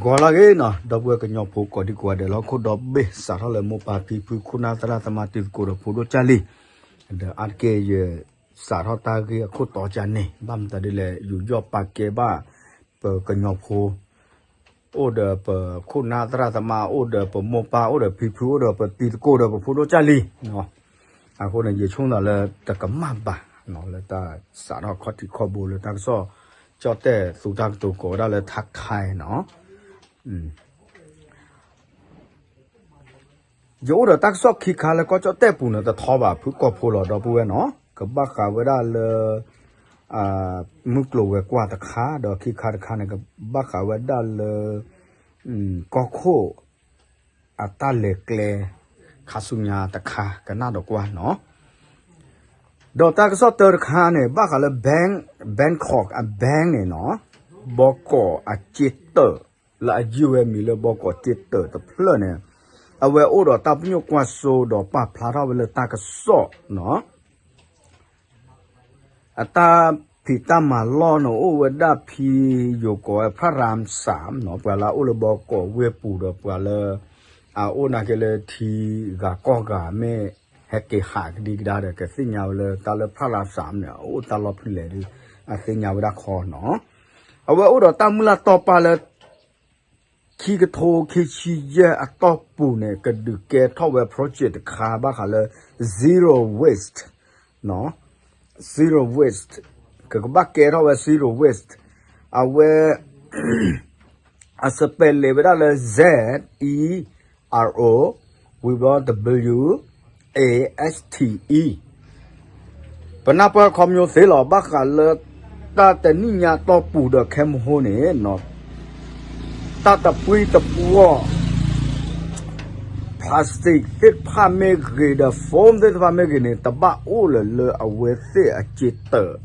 ဂီၤလၢအဂ့ၤနီၤ ဒီပုၢ်ဝဲၢ်ကညီဖိကိးဒံကိးဂၤဒဲးလၢဟီၣ်ခိၣ်ဒီဘ့ၣ် စးထီၣ်လၢမိၢ်ပၢ်ဖံဖု ခိၣ်နၢ်သရၣ်သမါ တံၤသကိးဒီးဖိဒိၣ်ကၢ်လံၤ, ဒီးအါတက့ၢ်ယ စးထီၣ်တၢ်ဂ့ၢ်အခိၣ်တီကၢ်န့ၣ် ဘၣ်မတၤဒ်လဲၣ် ယူးယီၣ်ပာ်ကဲဘၣ် ပကညီဖိ အိၣ်ဒီးပခိၣ်နၢ်သရၣ်သမါ အိၣ်ဒီးပမိၢ်ပၢ် အိၣ်ဒီးဖံဖု အိၣ်ဒီးပတံၤသကိးဒီးပဖိဒိၣ်ကၢ်လံၤနီၤ. အဃိန့ၣ် ယဆိကမိၣ်လၢတကမၣ်ဘၣ်နီၤ လၢတၢ်စးထီၣ်ခီၣ်ထံးခီၣ်ဘိလၢတၢ်ကစီၣ် ကၠီၣ်တဲၣ်သူတၢ်ကတိၤကိးဝဲဒၣ်လၢထါခါနီၤ. ယအိၣ်ဒီးတၢ်ကစီၣ်ခံခါလၢကီၢ်ကၠီၣ်တဲၣ်ပူၤန့ၣ် တထီဘၣ်ဖုကီၢ်ဖိလီၤ ဒီပုၢ်ဝဲၢ်နီၤ ကဘၣ်ဃးဝဲဒၣ်လၢ မုၢ်ကျိၤဝဲၤကွာ်တခါ ဒီးခံခါတခါန့ၣ် ကဘၣ်ဃးဝဲဒၣ်လၢ ကီၢ်ခိၣ် အတၢ်လဲၤကျဲ ခါဆူညါတခါ ကနၣ်ဒီးကွၢ်နီၤ. ဒီးတၢ်ကစီၣ်တၢတခါန့ၣ် ဘၣ်ဃးလၢ Bank, Bangkok အ bank န့ၣ်နီၤ ဘီကီးအစ့တၢး လၢအယုၢ်ဝဲမံၤလၢဘီကီးစ့တၢးတဖျၢၣ်န့ၣ် အဝဲအိၣ်ဒီးတၢ်ပညိၣ်ကွၢ်စိဒီးပာ်ဖျါထီၣ်ဝဲလၢတၢ်ကစီၣ်နီၤ အတၢ်ဖံးတၢ်မၤလီၢ်န့ၣ် အိၣ်ဝဲဒၣ်ဖဲယိၤကိးဝဲ ဖရၣ်ရၣ်စၣ်နီၤ ပှၤလၢအအိၣ်လၢဘီကီးဝ့ၢ်ပူၤဒီးပှၤလၢ အအိၣ်နာ်က့လၢထံဂၤကီၢ်ဂၤမ့ၢ်ဟဲက့ၤဟးကဒံကဒါဒီး ကသ့ၣ်ညါဝဲလၢတၢ်လၢဖရၣ်ရၣ်စၣ်န့ၣ် အအိၣ်တၢ်လီၢ်ဖဲလဲၣ်ဒီး အသ့ၣ်ညါဝဲဒၣ်ခီနီၤ. အဝဲအိၣ်ဒီးတၢ်မုၢ်လၢ်တီပာ်လၢ ခံကထိခံဆံယဲၢ်အတီၢ်ပူၤန့ၣ် ကဒုးကဲထီၣ်ဝဲ project တခါဘၣ်ဃးလၢ zero waste, zero waste, ကကဘၣ်ကဲထီၣ်ဝဲ zero waste, အဝဲ အ spelling ဝဲဒၣ်လၢ Z E R O, ဝံၤဘျီ W A S T E ပနၢ်ပၢၢ်ခီမညိသ့လီၤ ဘၣ်ဃးလၢ တၢ်တနံၣ်ညါတီၢ်ပူၤဒီးခဲမဟိန့ၣ် တၢ်တပှံၢ်တပှီၢ် plastic သ့ၣ်တဖၣ်မ့ၢ်ဂ့ၤဒီး foam သ့ၣ်တဖၣ်မ့ၢ်ဂ့ၤန့ၣ် တဘၣ်အိၣ်လၢၤလၢအဝဲသ့ၣ်အစ့တၢး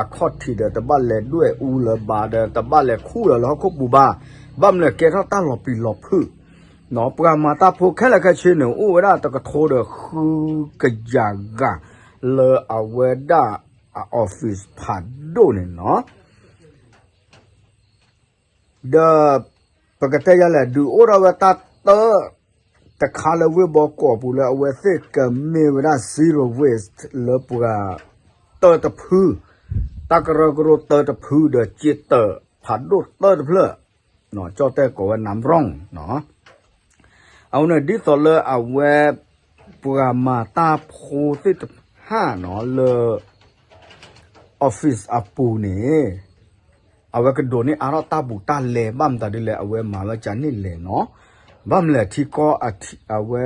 အခီၣ်ထံးဒီး တဘၣ်လဲၤဒွဲၣ်အူလၢၤဘၣ်ဒီး တဘၣ်လဲၤခူၣ်လၢၤလၢဟီၣ်ခိၣ်ပူၤဘၣ်, ဘၣ်မနုၤလဲၣ် ကဲထီၣ်တᢢ်လီၤပျံၤလီၤဖုး ပှၤမၤတၢ်ဖိခဲလၢာ်ခဲဆ့န့ၣ် အိၣ်ဝဲဒၣ်တကထိဒီးဃုကယၤဂၤ လၢအဝဲဒၣ်အ office ဖးဒိၣ်န့ၣ်နီၤ. ဒီး ပကတဲယၤလဲၣ် ဒုးအိၣ်ထီၣ်ဝဲတၢ်တၢ တခါလၢဝ့ၢ်ဘီကီးပူၤလၢအဝဲသ့ၣ်ကမ့ၢ်ဝဲဒၣ် zero waste လၢပှၤတၢတဖု, တၢ်ကရၢကရိတၢတဖုဒီးစ့တၢးဖးဒိၣ်တၢတဖျၢၣ်, ကၠီၣ်တဲၣ်ကိးဝဲ နၣ်ရၣ် အဃိန့ၣ် ဒ်သိးလၢအဝဲ ပှၤမၤတၢ်ဖိသ့ၣ်တဖၣ်နီၤ လၢ office အပူၤန့ၣ် အဝဲကဒိးန့ၢ်အါထီၣ်တၢ်ဘူးတၢ်လဲ ဘၣ်မတၤဒ်လဲၣ် အဝဲမၤဝဲကန့ၣ်လဲၣ်နီၤ. ဘၣ်မနုၤလဲၣ် ထံကီၢ်အဝဲ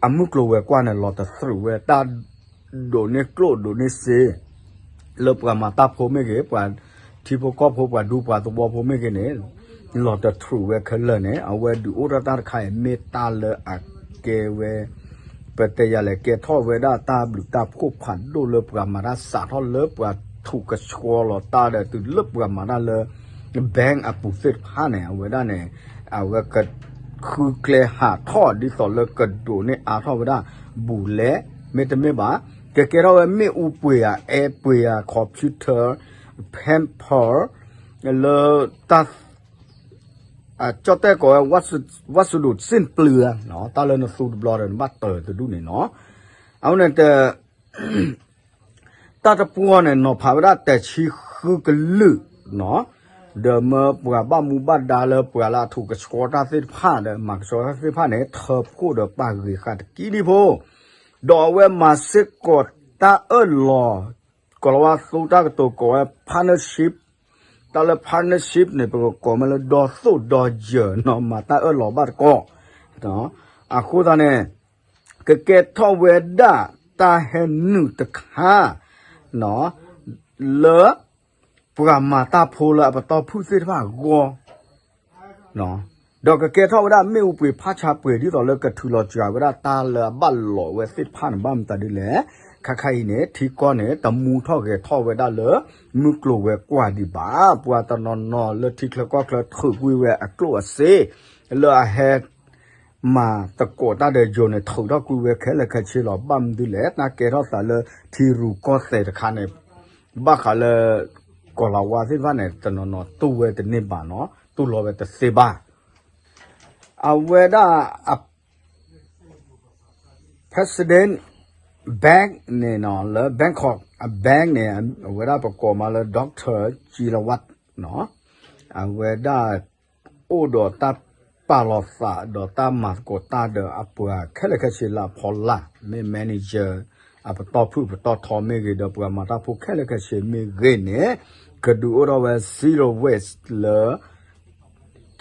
အမုၢ်ကျိၤဝဲၤကွာ်န့ၣ် လီၤတသရူးဝဲတၢ် ဒိးန့ၢ်ကျိၣ်ဒိးန့ၢ်စ့ လၢပှၤမၤတၢ်ဖိမ့ၢ်ဂ့ၤ ပှၤထံဖိကီၢ်ဖိ ပှၤဒူပှၤသဝီဖိမ့ၢ်ဂ့ၤန့ၣ် လီၤတသရူးဝဲခဲလၢာ်န့ၣ် အဝဲဒုးအိၣ်ထီၣ်တၢ်တခါအံၤ မ့ၢ်တၢ်လၢအကဲဝဲ ပတဲယၤလဲၣ် ကဲထီၣ်ဝဲဒၣ်တၢ်ဘျုးတၢ်ဖှိၣ်ဖးဒိၣ်လၢပှၤမၤတၢ် စးထီၣ်လၢပှၤထုးကဆှီလီၤတၢ်ဒီး တုၤလၢပှၤမၤတၢ်လၢ bank အပူၤသ့ၣ်တဖၣ်န့ၣ် အဝဲဒၣ်န့ၣ် အဝဲကဃုကျဲဟးထီၣ် ဒ်သိးလၢကဒိးန့ၢ်အါထီၣ်ဝဲဒၣ် ဘူးလဲ မ့တမ့ၢ်ဘၣ် ကကဲထီၣ်ဝဲမ့ၣ်အူပှ့ၤဧါ အဲပှ့ၤဧါ computer, pamper လၢတၢ် ကၠီၣ်တဲၣ်ကိးဝဲ ဝၣ်စဒိးစ့ၣ်ပျုၤ တၢ်လၢနသူတဘျီဒီး နဘၣ်တၢၤတဒူၣ်န့ၣ်နီၤ. အဃိန့ၣ် တၢ်တပှီၢ်န့ၣ် နီၤဖးဝဲဒၣ်တဆံဃုကလုာ်နီၤ, ဒီးမၢပှၤဘၣ်မူဘၣ်ဒါလၢပှၤလၢအထုးကဆှီတၢ်သ့ၣ်တဖၣ်ဒီး မၤကဆှီတၢ်သ့ၣ်တဖၣ်န့ၣ် ထၢဖှိၣ်ဒီးပာ်ဂ့ၤဃာ်တကံဒံၣ်ဖိ, ဒီးအဝဲမၤစ့ၢ်ကီးတၢ်အၢၣ်လီၤ ကိၤလၤဝါသူတၢ်ကတိၤကိးဝဲ partnership, တၢ်လၢ partnership န့ၣ် ပကကိးမ့ၢ်လၢဒီသိၣ်ဒီယၢၤနီၤ မၤတၢ်အၢၣ်လီၤဘၣ်တကီၢ်, အဃိသတးန့ၣ် ကကဲထီၣ်ဝဲဒၣ်တၢ်ဟဲနုာ်တခါ လၢ ပှၤမၤတၢ်ဖိလၢအပတီၢ်ဖုၣ်သ့ၣ်တဖၣ်အဂီၢ် ဒီးကကဲထီၣ်ဝဲဒၣ်မ့ၣ်အူပှ့ၤဖးဆါပှ့ၤ ဒ်သိးလၢကထုးလီၤစှၤဝဲဒၣ်တၢ်လၢအဘၣ်လိာ်ဝဲသ့ၣ်တဖၣ်န့ၣ် ဘၣ်မတၤဒ်လဲၣ်, ခါခါအံၤန့ၣ် ထံကီၢ်န့ၣ် တမူထီၣ်ဂဲၤထီၣ်ဝဲဒၣ်လၢ မုၢ်ကျိၤဝဲၤကွာ်ဒံးဘၣ်, ပှၤတနီၤနီၤလၢထံချၢကီၢ်ချၢထုးကွံာ်ဝဲအကျိၣ်အစ့ လၢအဟဲ မၤသကိးတၢ်ဒီးယိၤန့ၣ် ထုးထီၣ်ကွံာ်ဝဲခဲလၢာ်ခဲဆ့လီၤ. ဘၣ်မနုၤလဲၣ် တၢ်ကဲထီၣ်သးလၢထံရူၢ်ကီၢ်သဲးတခါန့ၣ် ဘၣ်ဃးလၢ ကိၤလၤဝါသ့ၣ်တဖၣ်န့ၣ် တနီၤနီၤတူၢ်ဝဲတန့ၢ်ဘၣ်နီၤ. တူၢ်လိာ်ဝဲတသ့ဘၣ်. အဝဲဒၣ် President Bank န့ၣ်နီၤ လၢ Bangkok အ bank န့ၣ် အဝဲဒၣ်ပကိးမးလၢ Doctor Jirawatt နီၤ အဝဲဒၣ် အိၣ်ဒီးတၢ်ပာ်လီၤသး ဒီးတၢ်မၤသကိးတၢ်ဒီးအပှၤခဲလၢာ်ခဲဆ့လၢအဖီလာ် မ့ၢ် manager အပတီၢ်ဖုၣ်ပတီၢ်ထီမ့ၢ်ဂ့ၤ ဒီးပှၤမၤတၢ်ဖိခဲလၢာ်ခဲဆ့မ့ၢ်ဂ့ၤန့ၣ် ကဒုးအိၣ်ထီၣ်ဝဲ zero waste လၢ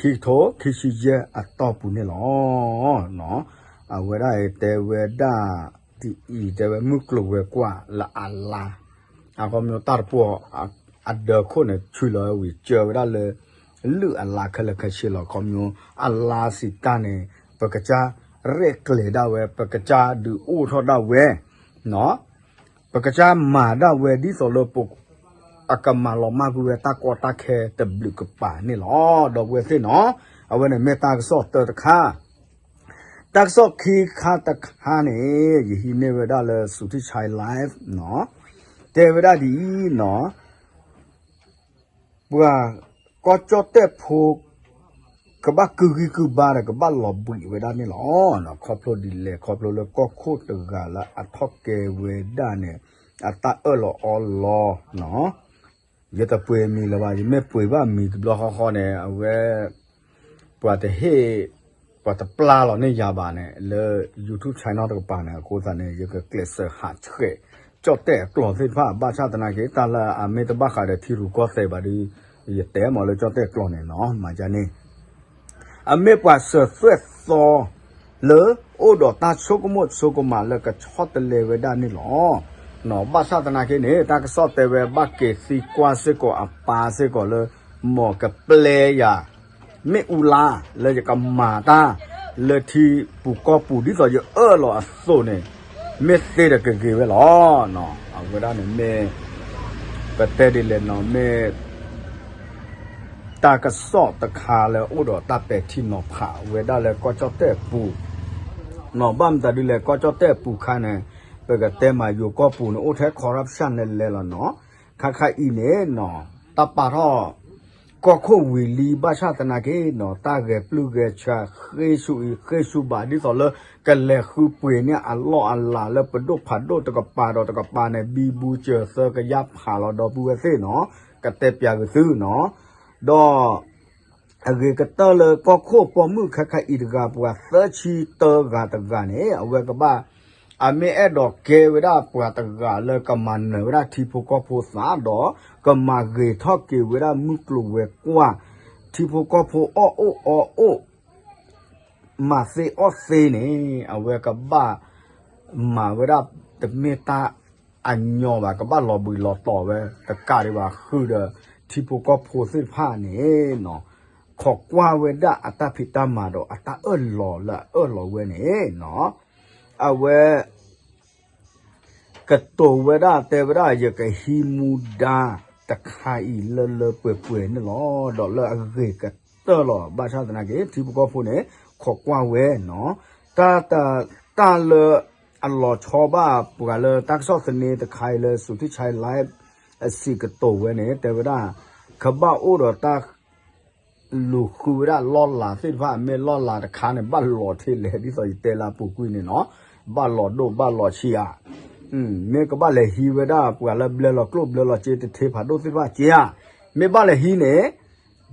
ခံကထိခံဆံယဲၢ်အတီၢ်ပူၤန့ၣ်လီၤ. အဝဲဒၣ်အံၤတဲဝဲဒၣ်ဒ်အံၤ တဲဝဲမုၢ်ကျိၤဝဲၤကွာ်လၢအလါ အခီပညီတၢ်တပှီၤအဒၢးခိၣ်န့ၣ် ဆူၣ်လီၤဝံၤ ကၢဝဲဒၣ်လၢ လုၢ်အလါခဲလၢာ်ခဲဆ့လီၤ. အခီပညီ အလါစံးတၢ်န့ၣ် ပကစၢ်ရဲၣ်ကျဲၤဒၣ်ဝဲ ပကစၢ်ဒုးအိၣ်ထီၣ်ဒၣ်ဝဲ ပကစၢ်မၤဒၣ်ဝဲဒ်သိးလၢပ အကမၤလီၤမၢ်ကွံာ်ဝဲတၢ်ကီတၢ်ခဲတဘျုးကပၤန့ၣ်လီၤ. ဒီပုၢ်ဝဲၢ်သ့ၣ်နီၤ အဝဲန့ၣ်မ့ၢ်တၢ်ကစီၣ်တၢတခါ တၢ်ကစီၣ်ခံခါတခါန့ၣ် ယဟံးန့ၢ်ဝဲဒၣ်လၢ Suthichai Live နီၤ တဲဝဲဒၣ်ဒ်အံၤနီၤ ပှၤကီၢ်ကၠီၣ်တဲၣ်ဖိ ကဘၣ်ကုၢ်ဂံၢ်ကုၢ်ဘါဒီး ကဘၣ်လီၤဘှံးဝဲဒၣ်န့ၣ်လီၤ. ခီဖျိဒ်လဲၣ် ခီဖျိလၢကီၢ်ခိၣ်တဂၤလၢအထီၣ်ကဲဝဲဒၣ်န့ၣ် အတၢ်အၢၣ်လီၤအီလီၤနီၤ ယတပှ့ၤမံၤလၢၤဘၣ် ယမ့ၢ်ပှ့ၤဘၣ်မံၤတဘျီဃီဃီန့ၣ် အဝဲ ပှၤတဟ့ၣ် ပှၤတပျၢ်လီၤန့ၢ်ယၤဘၣ်န့ၣ် လၢ YouTube channel တကပၤန့ၣ် အဃိသတးန့ၣ် ယကကျဲးစၢးဟးဆှဲး ကၠီၣ်တဲၣ်အကျိာ်သ့ၣ်တဖၣ် ဘၣ်ဆၣ်သနာ်က့ တၢ်လၢအမ့ၢ်တဘၣ်ဃးဒီးထံရူၢ်ကီၢ်သဲးဘၣ်ဒီး ယတဲမးလၢကၠီၣ်တဲၣ်ကျိာ်န့ၣ်နီၤ မၤဒ်န့ၣ် အမ့ၢ်ပှၤစၢၤသွဲၣ်သီ လၢအိၣ်ဒီးတၢ်ဆိကမိၣ်ဆိကမးလၢကဆီတလဲဝဲဒၣ်န့ၣ်လီၤ. ဘၣ်ဆၣ်သနာ်က့န့ၣ် တၢ်ကစီၣ်တဲဝဲဘၣ်က့ၤသံကွၢ်စ့ၢ်ကီးအပၢ်စ့ၢ်ကီးလၢ မ်ကပျဲယၤ မ့ၣ်အူလါ လၢယကမၤတၢ် လၢထံပူၤကီၢ်ပူၤဒ်သိးယအၢၣ်လီၤအသိးန့ၣ် မ့ၢ်သ့ဒီးကဂ့ၤဝဲလီၤ. အဝဲဒၣ်န့ၣ်မ့ၢ် ပတဲဒ်လဲၣ်နီၤ မ့ၢ် တၢ်ကစီၣ်တခါလၢအိၣ်ဒီးတၢ်ပဲာ်ထံနီၤဖးဝဲဒၣ်လၢကီၢ်ကၠီၣ်တဲၣ်ပူၤ နီၤ ဘၣ်မတၤဒ်လဲၣ် ကီၢ်ကၠီၣ်တဲၣ်ပူၤခါန့ၣ် ပကတဲမးယိၤကီၢ်ပူၤန့ၣ် အိၣ်ထဲ corruption လဲၤလဲၤလီၤနီၤ ခါခါအံၤန့ၣ်နီၤ တၢ်ပာ်ထီၣ် ကီၢ်ခိၣ်ဝံၤလံ ဘၣ်ဆၣ်သနာ်က့နီၤ တၢ်ဂဲၤပျုၢ်ဂဲၤဆှး ဃ့ဆူအံၤဃ့ဆူဘၣ် ဒ်သိးလၢ ကလဲၤဃုပှ့ၤန့ၢ်အလီၢ်အလၤလၢပဒိၣ်ဖးဒိၣ်တကပၤဒီးတကပၤန့ၣ် ဘံဘူစၢၤသၢကယါဖးလီၤ ဒီပုၢ်ဝဲၢ်သ့ၣ်နီၤ ကတဲပျးက့ၤသုနီၤ ဒီး အဂ့ၤကတၢၢ်လၢကီၢ်ခိၣ်ပိာ်မုၣ်ခဲခါအံၤတဂၤ ပှၤသၢဆံတၢဂၤတဂၤန့ၣ် အဝဲကဘၣ် အမ့ၢ်အဲၣ်ဒိးကဲဝဲဒၣ်ပှၤတဂၤလၢကမၤနၢၤဝဲဒၣ်ထံဖိကီၢ်ဖိသးဒီး ကမၤဂ့ၤထီၣ်က့ၤဝဲဒၣ်မုၢ်ကျိၤဝဲၤကွာ် ထံဖိကီၢ်ဖိအီၣ်အိၣ်အီအိၣ် မၤသ့အီၣ်သ့န့ၣ် အဝဲကဘၣ်မၤဝဲဒၣ်တမ့ၢ်တၢ်အညီဘၣ် ကဘၣ်လီၤဘှံးလီၤတီၤဝဲ တကးဒံးဘၣ်ဃုာ်ဒီး ထံဖိကီၢ်ဖိသ့ၣ်တဖၣ်န့ၣ်နီၤ ခိးကွၢ်ဝဲဒၣ်အတၢ်ဖံးတၢ်မၤဒီး အတၢ်အၢၣ်လီၤလၢအအၢၣ်လီၤဝဲန့ၣ်နီၤ အဝဲ ကတိၤဝဲဒၣ်တဲဝဲဒၣ် ယကဟံးမူဒါတခါအံၤလၢလၢပှဲၤပှဲၤန့ၣ်လီၤ. ဒီးလၢအဂ့ၤကတၢၢ်လီၤ. ဘၣ်ဆၣ်သနာ်က့ ထံဖိကီၢ်ဖိန့ၣ် ခိးကွၢ်ဝဲနီၤ တၢ် တၢ်လၢအလီၤဆီဘၣ်ပှၤလၢတၢ်ကစီၣ်သန့တခါအံၤလၢ Suthichai Live အစံးကတိၤဝဲန့ၣ် တဲဝဲဒၣ် ကဘၣ်အိၣ်ဒီးတၢ် လူၤဃုဝဲဒၣ်လီၢ်လၤသ့ၣ်တဖၣ် မ့ၢ်လီၢ်လၤတခါန့ၣ် ဘၣ်လီၤထဲလဲၣ် ဒ်သိးယတဲလၢအပူၤကွံာ်န့ၣ်နီၤ ဘၣ်လီၤဒိၣ်ဘၣ်လီၤဆံးဧါ မ့ၢ်ကဘၣ်လဲၤဟံးဝဲဒၣ်ပှၤလၢဘျဲလီၤကျိၣ်ဘျဲလီၤစ့တထ့ဖးဒိၣ်သ့ၣ်တဖၣ်စ့ဧါ မ့ၢ်ဘၣ်လဲၤဟံးန့ၣ်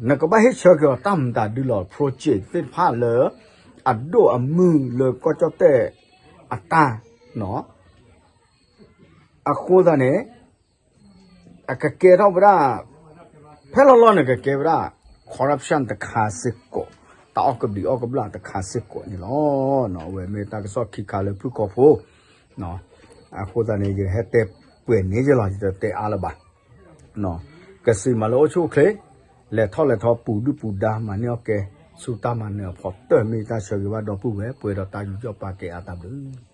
နကဘၣ်ဟ့ၣ်ဆၢက့ၤအီၤတၢ်မတၤဒုလီၤ project သ့ၣ်တဖၣ်လၢ အဒိၣ်အမုၢ်လၢကီၢ်ကၠီၣ်တဲၣ်အတၢ်နီၤ အဃိသတးန့ၣ် အကကဲထီၣ်ဝဲဒၣ် ဖဲလီၤလီၤန့ၣ် ကကဲဝဲဒၣ် corruption တခါစ့ၢ်ကီး တၢ်အီၣ်ကဘျံးအီၣ်ကဘျၣ်တခါစ့ၢ်ကီးန့ၣ်လီၤ. အဝဲမ့ၢ်တၢ်ကစီၣ်ခံခါလၢဖုၣ်ကိာ်ဖိ အဃိသတးန့ၣ် ယဟဲတဲပှဲၤန့ၢ်ယလီၤ ယတတဲအါလၢၤဘၣ် ကစံးမးလၢအိၣ်ဆူၣ်အိၣ်ချ့ လဲၤထီၣ်လဲၤထီပူၤဒုၣ်ပူၤဒါ မၤန့ၢ်အီၣ်ကဲ ဆူတၢ်မၤနၢၤအဖီတၢၢ် မ့ၢ်တၢ်ဆၢဂ့ၤဘၣ်ဒီပုၢ်ဝဲၢ် ပှဲၤဒီးတၢ်ယူးယီၣ်ပာ်ကဲအါတၢ်ဘျုး